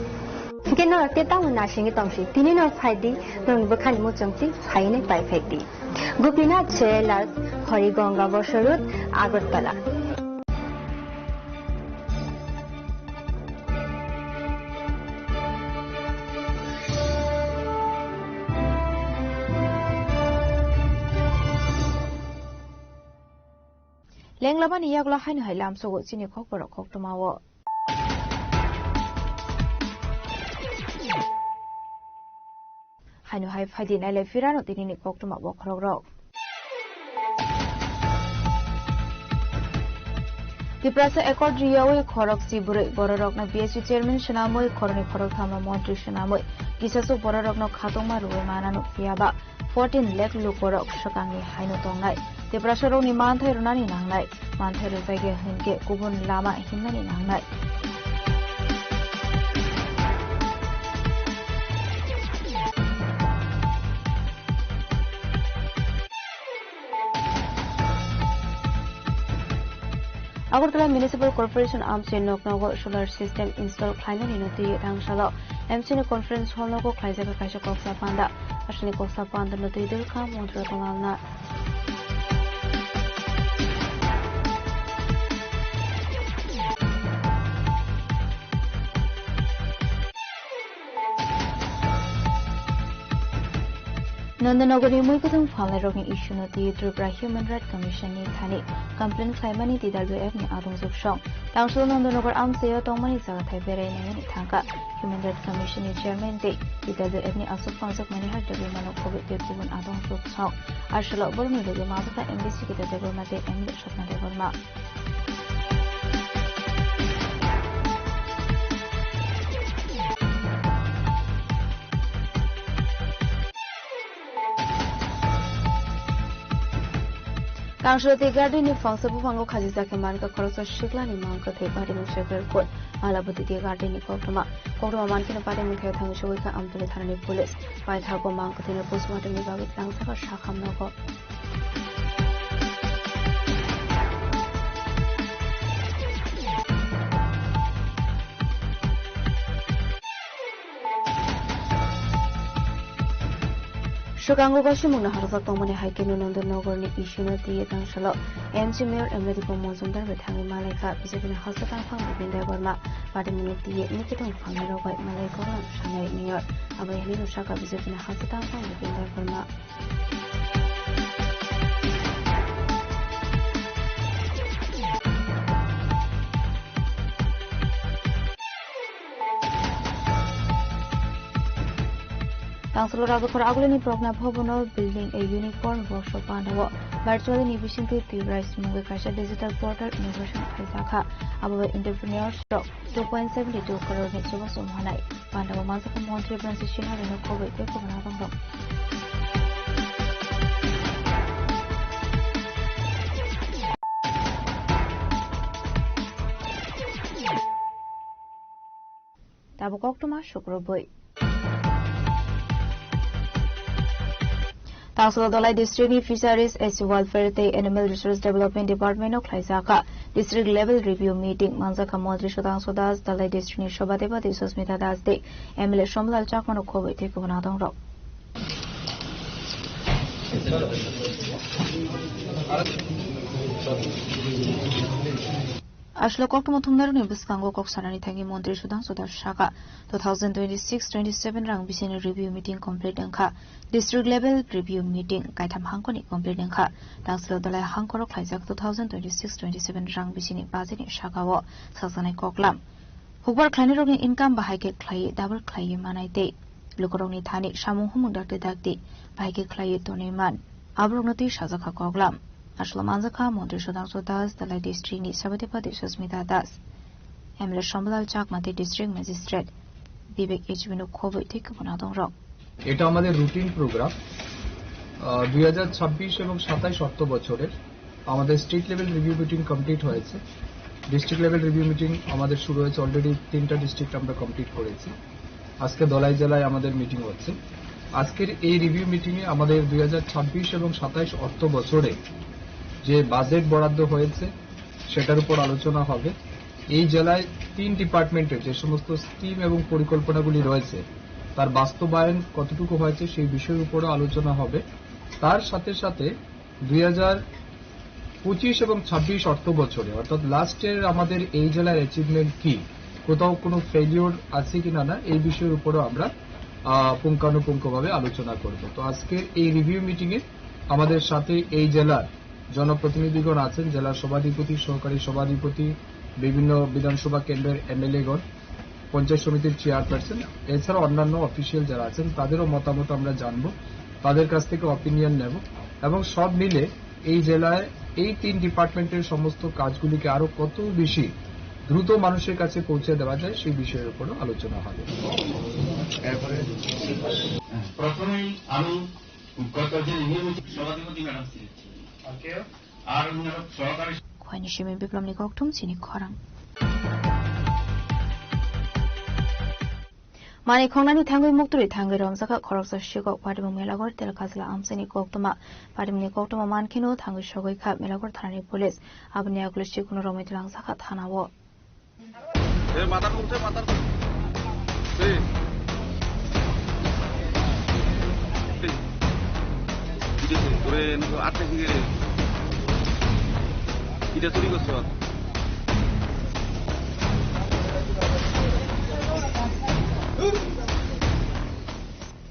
Hwnkhe norok tei tamo nasingwi tongsi, tini no phaidi, norokni bwkhani muchungtwi phainai pai phaidi. Gopinath Jewellers, Harigonga Bosor Road, Agartala. Lenglamani yagulo haino hai lamsogo chini kokborok koktwmao. Haino hai phaidi nailai phirano tinini koktwma bokhorokrok. Tiprasa accord riyawi khorokchi bwrwi bororokno B S U chairman swnamwi khoroknwi khorokthamno montri swnamwi kisasuk bororokno khatungma rwwi mana nukphiyaba. Fourteen lakh lukorok swkangni haino tongnai. Tiprasarokni manthai rwnani nangnai. Manthai rwjakya hwnkhe kubun lama himnani nangnai. Agartala Municipal Corporation amchai noknogo solar system install khlainani no twi thangsalo M C ni conference hall nogo khlaijak kaisa koksa panda. Aswkni koksa panda no twi dwlkha montri Ratan Lal Nath. Nandanagarni muikwthwng phalnairokni issue no twi Tripura Human Rights Commission ni thani complaint khlaimani T W F ni adongjwk song. Tangsul Nandanagar amchaio tongmani jagathai berai naimani thangkha. Human Rights Commission ni chairman tei T W F ni aswk pangjakmani hai Debbarma no khobwi tei kubun adongjwk song. Aswkno borokni logi majokha M D C Gita Debbarma tei M L A Swapna Debbarma. Kangsalati garden ni phalsa buphango khajijak khe mankha khoroksa siklani mang kwthwi, patimung Shakarpur Malabati Garden ni koktwma. Koktwma mankheno patimung khe thangwi sogwi kha Amtwlwi thanani police. Paithago mang kwthwino postmortem ni bagwi tlangsakha sakham nogo. Swkango gosomungno harjak tongmani hai khe Nondonogorni issue no twiwi tangsalo M C mayor Emre Dipon Mojumdar bai thangwi malaikha B J P ni hasteo tangphang Bipin Debbarma, patimungno twiwi Nikiton Phangnirok bai malai koklam sanai mayor. Abo hai hwnwi sakha B J P ni hasteo tangphang Bipin Debbarma. Tangsalo Rajakhor Agulini Progna Bhavan o building a uniform workshop pandao virtually ni bisingtwi Tripura mungwi kaisa digital portal inauguration khaijakha. Abo bai entrepreneurs rok two point seventy two crore ni chubachu manai. Pandao manjakha Montri Bansi Sinha rino khobwi tei khobana tongrok. Tabuk koktwma sukrubwi. Tangsalo Dhalai District ni Fisheries, S C Welfare tei Animal Resource Development Department o khlaijak kha district level review meeting. Manjakha Montri Sudhangshu Das, Dhalai District ni Sabhapati Susmita Das tei M L A Somlal Chakma no khobwi tei kubun adongrok. Aswk koktwma thumnairokni bwskango kok sanani thangwi Montri Sudhangshu Das sakha, two thousand twenty-six twenty-seven rang bisini review meeting complete wngkha. District level review meeting kaitham hangkoni complete wngkha. Tangsalo Dhalai hangkoro khlaijak two thousand twenty-six twenty-seven rang bisini budget ni sakao sakjaknai koklam. Hukbar khlainairokni income bahai khe khlaiwi double khlaiwi manai tei lukurokni thani samung humung dakti dakti bahai khe khlaiwi tonwi man, aborokno twi sajak kha koklam. Aswk manjakha Montri Sudhangshu Das, Dhalai District ni Sabhapati Susmita Das, M L A Somlal Chakma tei District Magistrate Bibek H B no khobwi tei kubun adongrok. এটা আমাদের routine programme. আহ, দুই হাজার ছাব্বিশ এবং সাতাইশ অর্থ বছরের আমাদের state level review meeting complete হয়েছে। ডিস্ট্রিক্ট লেভেল রিভিউ মিটিং আমাদের শুরু হয়েছে, অলরেডি তিনটা ডিস্ট্রিক্ট আমরা কমপ্লিট করেছি। আজকে ধলাই জেলায় আমাদের মিটিং হচ্ছে। আজকের এই রিভিউ মিটিংয়ে আমাদের দুই হাজার ছাব্বিশ এবং সাতাইশ অর্থ বছরে যে বাজেট বরাদ্দ হয়েছে, সেটার উপর আলোচনা হবে। এই জেলায় তিন ডিপার্টমেন্টের যে সমস্ত স্কিম এবং পরিকল্পনাগুলি রয়েছে, তার বাস্তবায়ন কতটুকু হয়েছে, সেই বিষয়ের উপরও আলোচনা হবে। তার সাথে সাথে দুই হাজার পঁচিশ এবং ছাব্বিশ অর্থ বছরে, অর্থাৎ লাস্ট ইয়ার আমাদের এই জেলার অ্যাচিভমেন্ট কি, কোথাও কোনো ফেলিওর আছে কিনা না, এই বিষয়ের উপরও আমরা, আহ, পুঙ্খানুপুঙ্খভাবে আলোচনা করব। তো আজকের এই রিভিউ মিটিংয়ে আমাদের সাথে এই জেলার জনপ্রতিনিধিগণ আছেন, জেলার সভাধিপতি, সহকারী সভাধিপতি, বিভিন্ন বিধানসভা কেন্দ্রের এমএলএগণ, পঞ্চায়েত সমিতির চেয়ারপারসন, এছাড়া অন্যান্য অফিসিয়াল যারা আছেন, তাদেরও মতামত আমরা জানবো, তাদের কাছ থেকে অপিনিয়ন নেব এবং সব মিলে এই জেলায় এই তিন ডিপার্টমেন্টের সমস্ত কাজগুলিকে আরো কত বেশি দ্রুত মানুষের কাছে পৌঁছে দেওয়া যায়, সেই বিষয়ের উপরও আলোচনা হবে। প্রথমেই আমি গত যে নিয়মিত সভাধিপতি ম্যাডাম ছিলেন, আর ওনারা সহকারী Khwani simi biplomni kokthum chini khorang. Mani khongnani thangwi muktwi thangwi romjakha khoroksa sikok patimung Melagor Telkajla amchaini koktwma. Patimungni koktwma mankheno thangwi sogwi kha Melagor thanani police. Aboni yagulo sikokno romwi twlangjakha thanao. Eh, matar kong, eh, matar kong. Eh. Eh. Ide se, ore, no, ate hinge. Ide suri gosso.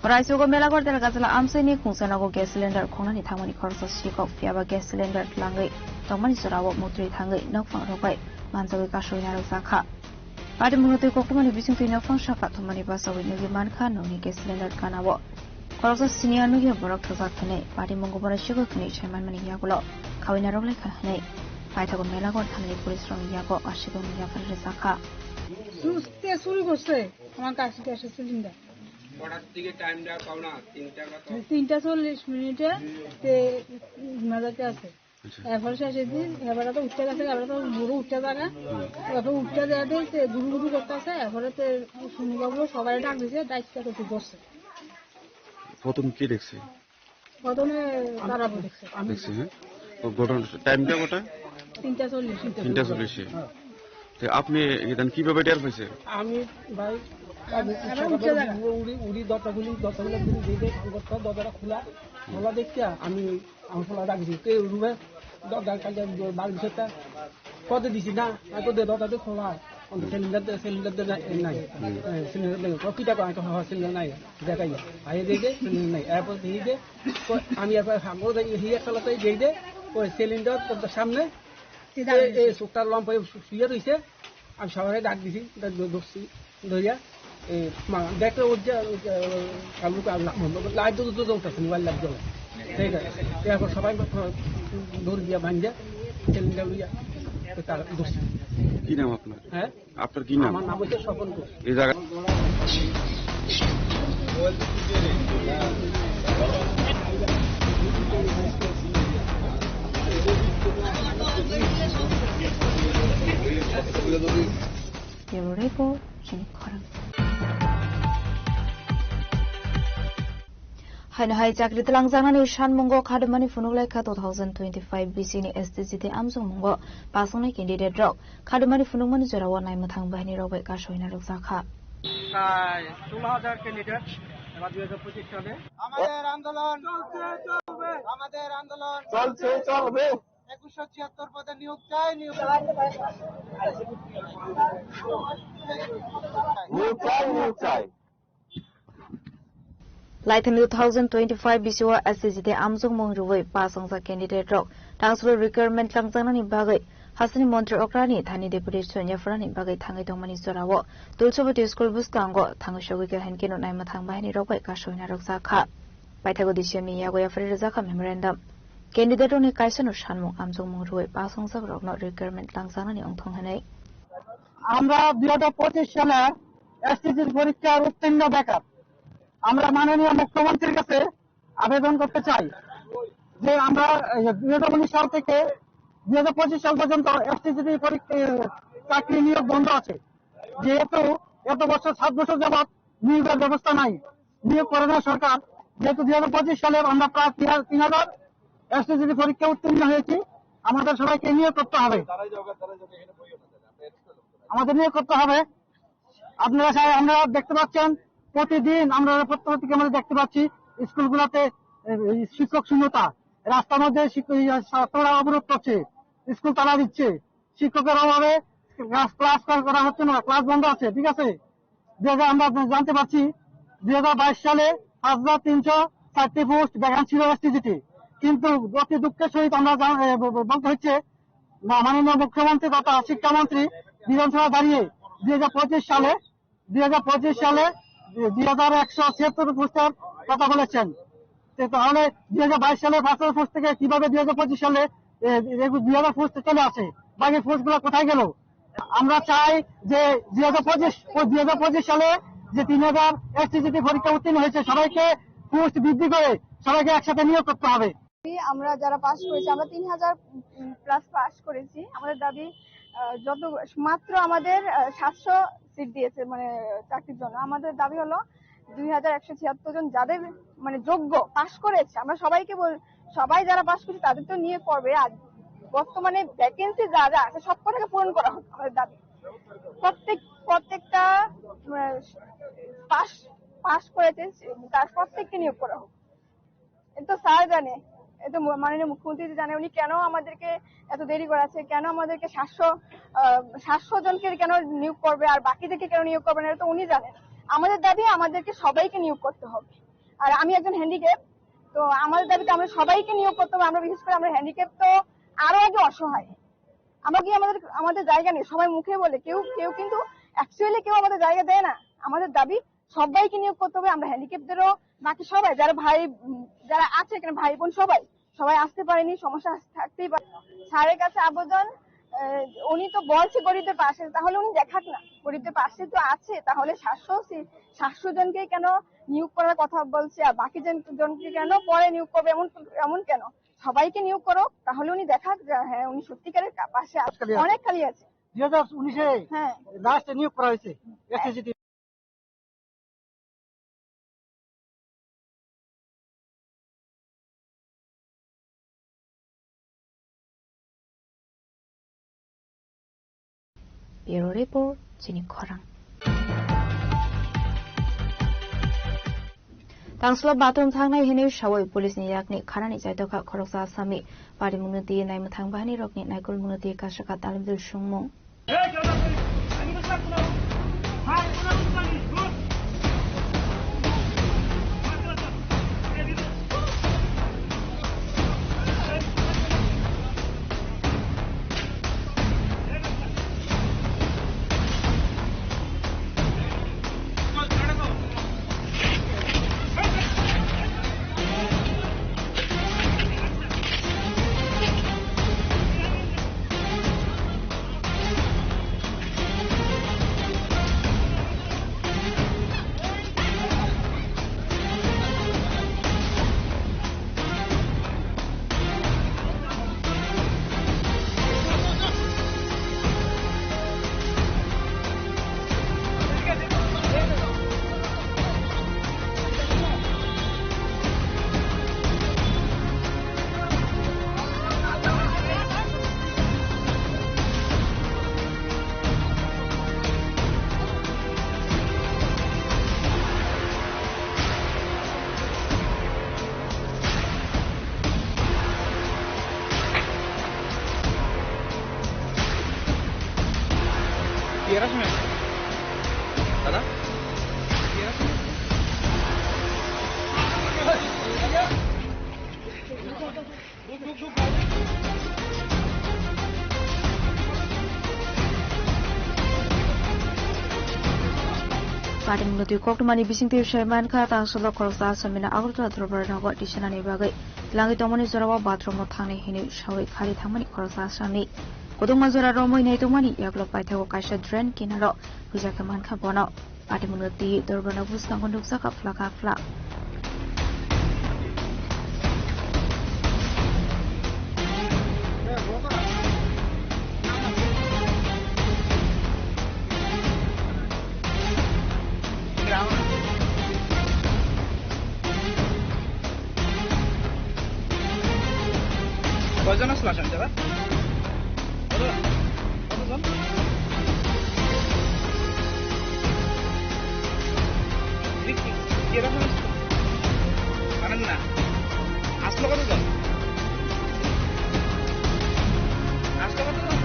Raisogo Melagor Telkajla amchaini khungsa nogo gas cylinder khongnani thangmani khoroksa sikok, phiyaba gas cylinder tlangwi tongmani jorao muktwi thangwi nokphang rogwi manjagwi kasui narwkjakha. Patimungno twi koktwmani bisingtwi nokphang sakha thumani bachaui nugwi mankha nokni gas cylinder ganao. Khoroksa senior nugwi borok thajak hwnwi, patimungo bono sikok hwnwi saimanmani yagulo khaui narwk laikha hwnwi paithago Melagor thanani police rokni yago asikokni yapharwi rwjakha. সুস্থে চুরি করছে আমার কাশি কাশি সিলিন্ডার। কটার দিকে টাইমটা পাও না? তিনটা কত? তিনটা চল্লিশ মিনিটে তে মাজাতে আছে। আচ্ছা। এরপরে শেষের দিন, এবারে তো উঠতে গেছে, এবারে তো বুড়ো উঠতে পারে না। হুম। এবার তো উঠতে দেওয়া দিয়েছে, গুরু গুরু করতে আছে, এরপরে তো সুনীলবাবু সবাই ডাক দিয়েছে, দায়িত্ব তো করছে। প্রথম কি দেখছে? প্রথমে তারা বলেছে। দেখছে, হ্যাঁ? ও ঘটনা, টাইমটা কটা? তিনটা চল্লিশ। তিনটা চল্লিশে। তো আপনি এখানে কিভাবে টের পাইছে? আমি ভাই, আমি আমি সকালে উঠে যাই। উড়ি, উড়ি দরজা খুলি, দরজা খুলে ঘুরি দিয়ে দিয়ে কাম করতে হয়, দরজাটা খোলা, খোলা দেখতে আমি, আমি খোলা রাখছি। কে রুমে দরজা কাজে বার বিষয়টা কত দিছি না, আর তো দে দরজা তো খোলা, অন্ত সিলিন্ডার দে, সিলিন্ডার দে নাই, নাই। হ্যাঁ, সিলিন্ডার দে, ও কিটা কয়, হ্যাঁ, সিলিন্ডার নাই, দেখাই না। আইয়ে দিয়ে দে, সিলিন্ডার নাই। এরপর দিয়ে দে, তো আমি একবার হাগো যাই, হিয়া চালাতে যাই দে, ওই সিলিন্ডার তো সামনে, এই, এই সুটটা লম্বা হয়ে শু-, শুয়ে রয়েছে। আমি সবাই ডাক দিছি, ডাক ধ-, ধরছি, ধরিয়া, এই, মা, দেখলে ওর যে, ওই যে, কামড় কামড় লাভ হলো, লাইট তো, তো জ্বলতেছে, মোবাইল লাইট জ্বলে। ঠিক আছে, এরপর সবাই দৌড় দিয়া ভাঙিয়া, সিলিন্ডার লইয়া, তো তার ধরছি। কি নাম আপনার? হ্যাঁ? আপনার কি নাম? আমার নাম হচ্ছে স্বপন ঘোষ। এই জায়গা Bureau Report, Chini Khorang. Haino hai chakri twlangjaknani sanmungo khadumani phunuk laikha two thousand twenty-five B C ni S T G T amjokmungo pasongnai candidate rok khadumani phunukmani jorao naimwthang bahaini rok bai kasoina rwkjakha. প্রায় ষোলো হাজার ক্যান্ডিডেট এবার দুই হাজার পঁচিশ সালে। আমাদের আন্দোলন চলছে, চলবে। আমাদের আন্দোলন চলছে, চলবে। একুশশো ছিয়াত্তর পদে নিয়োগ চাই, নিয়োগ চাই। নিয়োগ চাই, নিয়োগ চাই। Laithani two thousand twenty-five bisio S T G T amjokmung rwui pasongjak candidate rok tangsulo recruitment langjaknani bagwi hasini montri okrani thani deputation yapharnani bagwi thangwi tongmani jorao Tulsubati school bwskango thangwi sogwi khe hinkhe no naimwthang bahaini rok bai kasoina rwkjakha. Paithago D C M ni yago yaphari rwjakha memorandum. Candidate rokni kaisano sanmung amjokmung rwui pasongjak rokno recruitment langjaknani wngthong hinwi. আমরা দুই হাজার পঁচিশ সালের এসটিজির পরীক্ষার উত্তীর্ণ বেকার। আমরা মাননীয় মুখ্যমন্ত্রীর কাছে আবেদন করতে চাই যে আমরা, এই, দুই হাজার উনিশ সাল থেকে দুই হাজার পঁচিশ সাল পর্যন্ত এসটিজির পরীক্ষা, এ, চাকরি নিয়োগ বন্ধ আছে। যেহেতু এত বছর, সাত বছর যাবত নিয়োগের ব্যবস্থা নাই, নিয়োগ করে না সরকার। যেহেতু দুই হাজার পঁচিশ সালে আমরা প্রায় তিন হাজার, তিন হাজার এসটিজির পরীক্ষা উত্তীর্ণ হয়েছি, আমাদের সবাইকে নিয়োগ করতে হবে। আমাদের নিয়োগ করতে হবে। আপনারা সা-, আমরা দেখতে পাচ্ছেন, প্রতিদিন আমরা পত্র পত্রিকার মধ্যে দেখতে পাচ্ছি স্কুলগুলোতে, এ, এই শিক্ষক শূন্যতা, রাস্তার মধ্যে শিক-, এই, ছাত্ররা অবরোধ করছে, স্কুল তালা দিচ্ছে, শিক্ষকের অভাবে ক্লাস, ক্লাস করা, করা হচ্ছে না, ক্লাস বন্ধ আছে, ঠিক আছে? দুই হাজার, আমরা জানতে পারছি, দুই হাজার বাইশ সালে পাঁচ হাজার তিনশো চারটি পোস্ট ভ্যাকান্ট ছিল এসটিজিটি, কিন্তু অতি দুঃখের সহিত আমরা জান-, এ, ব-, ব-, বলতে হচ্ছে, মা-, মাননীয় মুখ্যমন্ত্রী তথা শিক্ষামন্ত্রী বিধানসভা দাঁড়িয়ে দুই হাজার পঁচিশ সালে, দুই হাজার পঁচিশ সালে দুই হাজার একশো ছিয়াত্তর পোস্টের কথা বলেছেন। তো তাহলে দুই হাজার বাইশ সালে পাঁচশো পোস্ট থেকে কিভাবে দুই হাজার পঁচিশ সালে, এ, এ, দুই হাজার পোস্ট চলে আসে? বাকি পোস্টগুলো কোথায় গেল? আমরা চাই যে দুই হাজার পঁচিশ, ওই দুই হাজার পঁচিশ সালে যে তিন হাজার এসটিজিটি পরীক্ষা উত্তীর্ণ হয়েছে, সবাইকে পোস্ট বৃদ্ধি করে সবাইকে একসাথে নিয়োগ করতে হবে। আমরা যারা পাস করেছি, আমরা তিন হাজার প্লাস পাস করেছি। আমাদের দাবি, আহ, যত, মাত্র আমাদের, আহ, সাতশো সিট দিয়েছে, মানে, চাকরির জন্য। আমাদের দাবি হলো দুই হাজার একশো ছিয়াত্তর জন যাদের, মানে, যোগ্য, পাস করেছে, আমরা সবাইকে বল-, সবাই যারা পাস করেছে তাদের তো নিয়োগ করবে। আর বর্তমানে ভ্যাকেন্সি যা যা আছে সব কটাকে পূরণ করা হোক, আমাদের দাবি। প্রত্যেক, প্রত্যেকটা, আহ, পাস, পাস করেছে তার প্রত্যেককে নিয়োগ করা হোক। এটা তো স্যার জানে, এটা মু-, মাননীয় মুখ্যমন্ত্রী জানে, উনি কেন আমাদেরকে এত দেরি করাচ্ছে, কেন আমাদেরকে সাতশো, আহ, সাতশো জনকে কেন নিয়োগ করবে আর বাকিদেরকে কেন নিয়োগ করবে না, এটা তো উনি জানেন। আমাদের দাবি আমাদেরকে সবাইকে নিয়োগ করতে হবে। আর আমি একজন হ্যান্ডিক্যাপ, তো আমাদের দাবি তো আমরা সবাইকে নিয়োগ করতে হবে। আমরা বিশেষ করে আমরা হ্যান্ডিক্যাপ তো আরো আগে অসহায়। আমরা কি আমাদের, আমাদের জায়গা নেই, সবাই মুখে বলে, কেউ, কেউ কিন্তু অ্যাকচুয়ালি কেউ আমাদের জায়গা দেয় না। আমাদের দাবি সবাইকে নিয়োগ করতে হবে। আমরা হ্যান্ডিক্যাপদেরও, বাকি সবাই যারা ভাই, উম, যারা আছে এখানে ভাই বোন সবাই, সবাই আসতে পারেনি, সমস্যা আস-, থাকতেই পারে। স্যারের কাছে আবেদন, আহ, উনি তো বলছে গরিবদের পাশে, তাহলে উনি দেখাক না, গরিবদের পাশে তো আছে, তাহলে সাতশো সি-, সাতশো জনকে কেন নিয়োগ করার কথা বলছে আর বাকি জন-, জনকে কেন পরে নিয়োগ করবে, এমন, এমন কেন? সবাইকে নিয়োগ করো, তাহলে উনি দেখা যে হ্যাঁ, উনি সত্যিকারের কা-, পাশে আ-, কাজ খালি আছে। অনেক খালি আছে। দুই হাজার উনিশে হ্যাঁ। লাস্টে নিয়োগ করা হয়েছে SSC. Bureau Report, chini khorang. Tangsulo bathroom thangnai hinwi sawi police ni yakni kharani chaitokha khoroksa asami. Parimungno twi naimwthang bahanirokni naikolmungno twi kasaka talmudul sungmung. Patimung twi koktwmani bisingtwi sai mankha, tangsulo khoroksa asamino Agartala Dorbar nogo tisanani bagwi twlangwi tongmani jorao bathroom-o thangnai hinwi sawi khari thangmani khoroksa asami. Kwdwkma jora romwi nai tongmani yagulo paithago kaisa drain kinaro huijak khe mankha bono. Patimungno twi Dorbarno bwskango nukjakha phlakha phlak. Koijon asla song jara? Koto? Koto jon? Rik, rik, kira jon? Kanan na? Aslo koto jon? Aslo koto jon?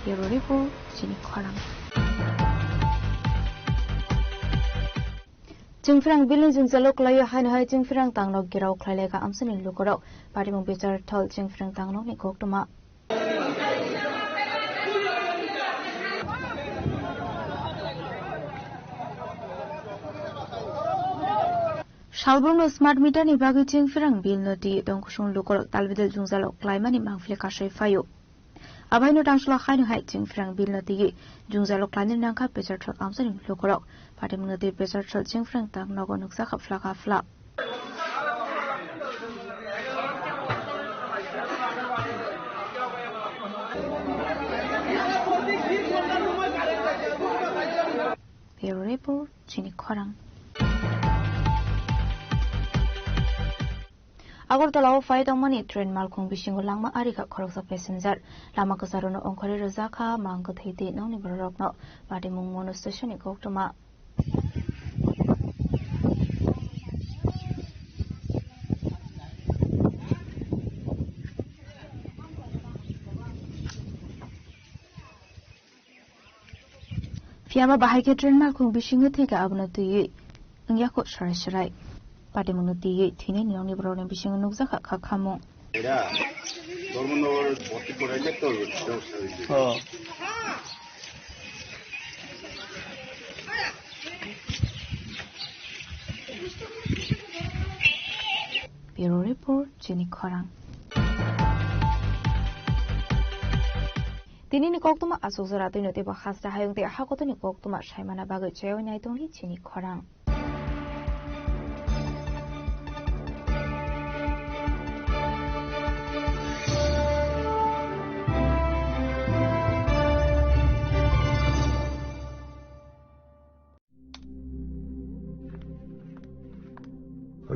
Bureau Report, chini khorang. Chwngphrang bill ni jwngjalo kwlaiwi haino hai Chwngphrang tangnok gherao khlai laikha amchaini lukurok. Patimung bichar thol Chwngphrang tangnokni koktwma. Salbrumno smart meter ni bagwi Chwngphrang bill no twi tongkusung lukurok talbidal jwngjalo klaimani mangpili kasai phaio. Abaino tangsulo haino hai Chwngphrang bill no twi jwngjalo klainani nangkha bichar thol amchaini lukurok. Patimungno twi bichar thol Chwngphrang tangnokno nukjakha phlakha phlak. Bureau Report, chini khorang. Agartala o phai tongmani train malkhung bisingo langma arikha khoroksa passenger. Lama kwcharo no ongkhorwi rwjakha mang kwthwi twi nokni bororokno. Patimung Monu station ni koktwma. Phiyaba bahai khe train malkhung bisingo thwikha, abono twiwi wngya kho sarai sarai. Patimungno twiwi thwinaini nokni borokni bisingo nukjakha kha khamung. Eira Dharmanagar boti korai le to. Oh. Bureau Report, Chini Khorang. Tinini koktwma aswk jora twino teibo hasta hayung tei hakotoni koktwma saimana bagwi chaywi nai tongdi Chini Khorang.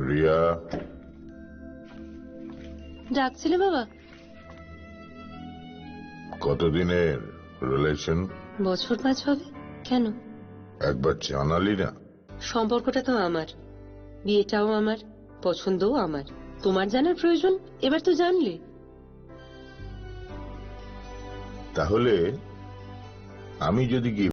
Riya. ডাকছিলে বাবা? কতদিনের রিলেশন? বছর পাঁচ হবে। কেন? একবার জানালি না। সম্পর্কটা তো আমার, বিয়েটাও আমার, পছন্দও আমার। তোমার জানার প্রয়োজন, এবার তো জানলে। তাহলে আমি যদি গিয়ে